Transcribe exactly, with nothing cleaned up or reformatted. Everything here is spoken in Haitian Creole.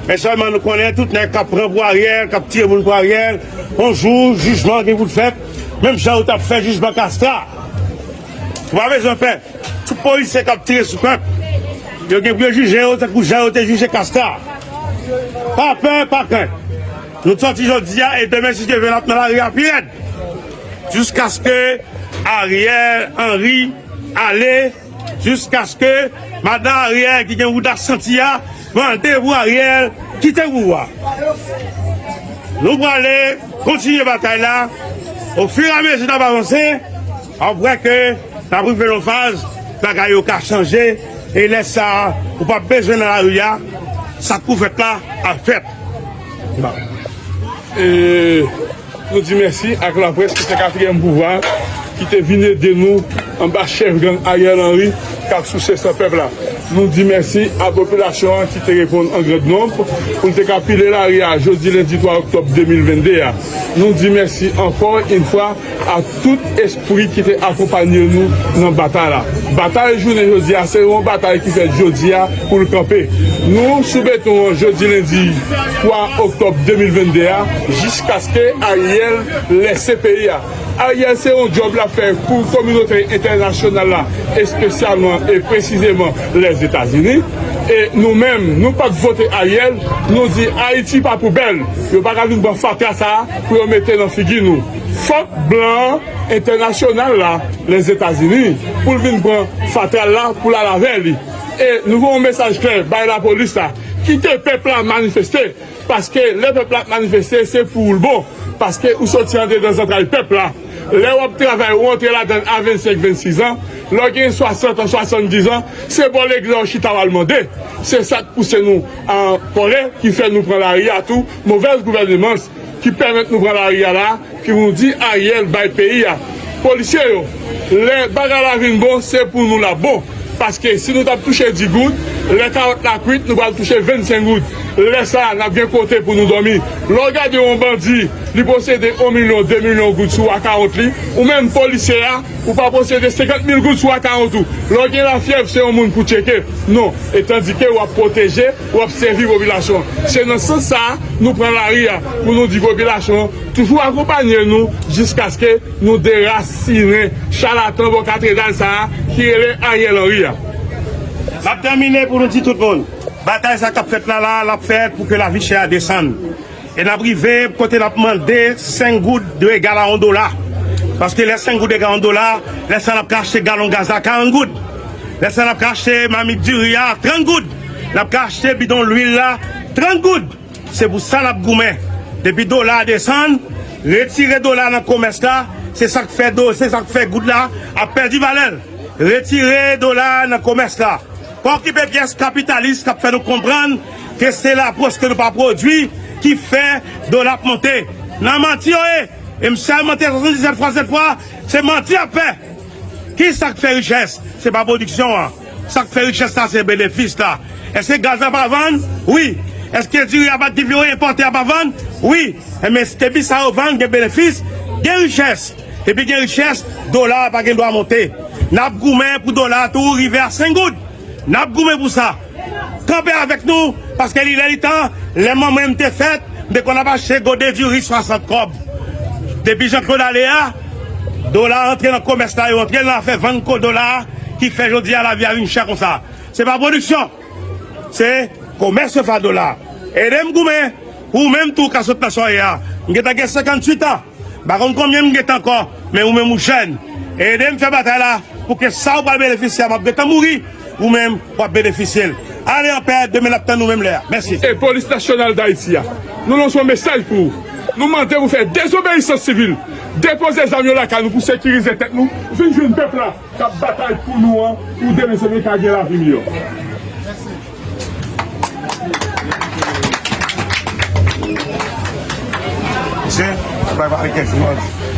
Men sèlman nou konnen tout nèg k ap pran pou Ariel, k ap tiye moun pou Ariel, yon jou, jijman gen pou l fèt, menm jan yo t ap fè jijman Castra. Ou pa bezwen pè. Tout polisye k ap tire sou pèp, yo gen pou yo jije yo tankou jan yo te jije Castra. Pa pè, pa krent. Nou t sòti jodi a e demen, si Dye vle, n ap nan lari a pi rèd. Jiskaske Ariel Henry ale, jiskaske madan Ariel ki gen wouda santi a mande pou Ariel kite pouvwa. Nou prale kontinye batay la. Ofiramezi n ap avanse, w ap wè ke n ap rive nan faz bagay yo ka chanje. E lè sa a, ou p ap bezwen nan lari a, sa k pou fèt la ap fèt. E nou di mèsi ak laprès ki se katriyèm pouvwa ki te vin ede nou anba chèf gang Ariel Henry k ap souse san pèp la. Nou di mèsi a popilasyon an ki te reponn an grand nonb pou n te ka pile lari a jodi lendi twa oktòb de mil venn de a. Nou di mèsi ankò yon fwa a tout espri ki te akonpanye nou nan batay la. Batay jounen jodi a se yon batay ki fèt jodi a pou l kanpe. Nou sou beton an jodi lendi twa oktòb de mil venn de a jiskaske Ariel lèse peyi a. Ariel se yon djòb l ap fè pou kominote entènasyonal la, espesyalman e presizeman Lèzetazini. E nou menm, nou p ap vote Ariel, nou di Ayiti pa poubèl. Yo pa ka vin pran fatra sa a pou yo mete nan figi nou. Fòk blan an entènasyonal la, Lèzetazini, pou l vin pran fatra l la pou l al avè li. E nou voye yon mesaj klè bay lapolis la, kite pèp la manifeste, paske lè pèp la ap manifeste, se pou ou l bon, paske ou soti andedan zantray pèp la. Lè w ap travay, ou antre ladan l a vennsenk, vennsis an, lè w gen swasant an, swasanndiz an, se bò legliz la w chita w al mande. Se sa k pouse nou an kòlè, ki fè nou pran lari a tou, movèz gouvènans ki pèmèt nou pran lari a la, ki nou di Ariel bay peyi a. Polisye yo, lè bagay la vin bon, se pou nou l ap bon. Paske si nou t ap touche dis goud, lè kawòt la kwit, nou pral touche vennsenk goud. Lè sa a, n ap gen kote pou nou dòmi. Lè w gade yon bandi, li posede yon milyon, de milyon goud sou akawont li, ou menm polisye a, ou pa posede senkant mil goud sou akawont ou. Lè w gen lafyèv, se yon moun pou tcheke. Non. E tandike w ap pwoteje, w ap sèvi popilasyon. Se nan sans sa a, nou pran lari a, pou nou di popilasyon an toujou akonpanye nou jiskaske nou derasinen chalatan bò katedral sa a ki rele Ariel Henry a. N ap tèmine pou nou di tout moun, batay sa k ap fèt la la, l ap fèt pou ke lavi chè a desann. E n ap rive kote n ap mande senk goud dwe egal a yon dola. Paske lè senk goud egal a yon dola, lè sa n ap ka achte galon gaz la karant goud. Lè sa n ap ka achte mamit diri a trant goud. N ap ka achte bidon lwil la trant goud. Se pou sa n ap goumen. Depi dola a desann, retire dola nan komès la, se sa k fè do, se sa k fè goud la ap pèdi valè l. Retire dola a nan komès la. Pa okipe pyès kapitalis k ap fè nou konprann ke se lapwòch ke nou pa pwodui ki fè dola ap monte. Nan manti yo ye. E m sèmante swasanndiznèf fwa sèt fwa, se manti y ap fè. Ki sa k fè richès? Se pa pwodiksyon an. Sa k fè richès la, se benefis la. Èske gaz la pa vann? Wi. Èske diri a pa, diri yo enpòte a pa vann? Wi. Enben, depi sa yo vann, gen benefis, gen richès. Depi gen richès, dola a pa gen dwa monte. N ap goumen pou dola a tou rive a senk goud. N ap goumen pou sa. Kanpe avèk nou, paske li lè li tan, lè manman m te fèt, m te konn ap achte gode diri swasant kòb. Depi Jean Claude ale a, dola a antre nan komès la, yo antre nan afè vann ko dola a, ki fè jodi a lavi a vin chè konsa. Se pa pwodiksyon, se komès yo fè a dola a. Ede m goumen, pou ou menm tou ka sot nan sa w ye a. M gentan gen senkantuit an. M pa konn konbyen m gentan ankò, men ou menm ou jèn. Ede m fè batay la pou ke sa ou pral benefisye a, m ap gentan mouri, ou menm w ap benefisye l. Ale anpè, demen n ap tann ou menm lè a. Mèsi. E Polis Nasyonal Dayiti a, nou lanse yon mesaj pou ou. Nou mande pou fè dezobeyisans sivil. Depoze zam yo lakay nou pou sekirize tèt nou. Vin jwenn pèp la k ap batay pou nou an, pou demen se nou ka gen lavi miyò. Mesye, pa, pa, kèk jou,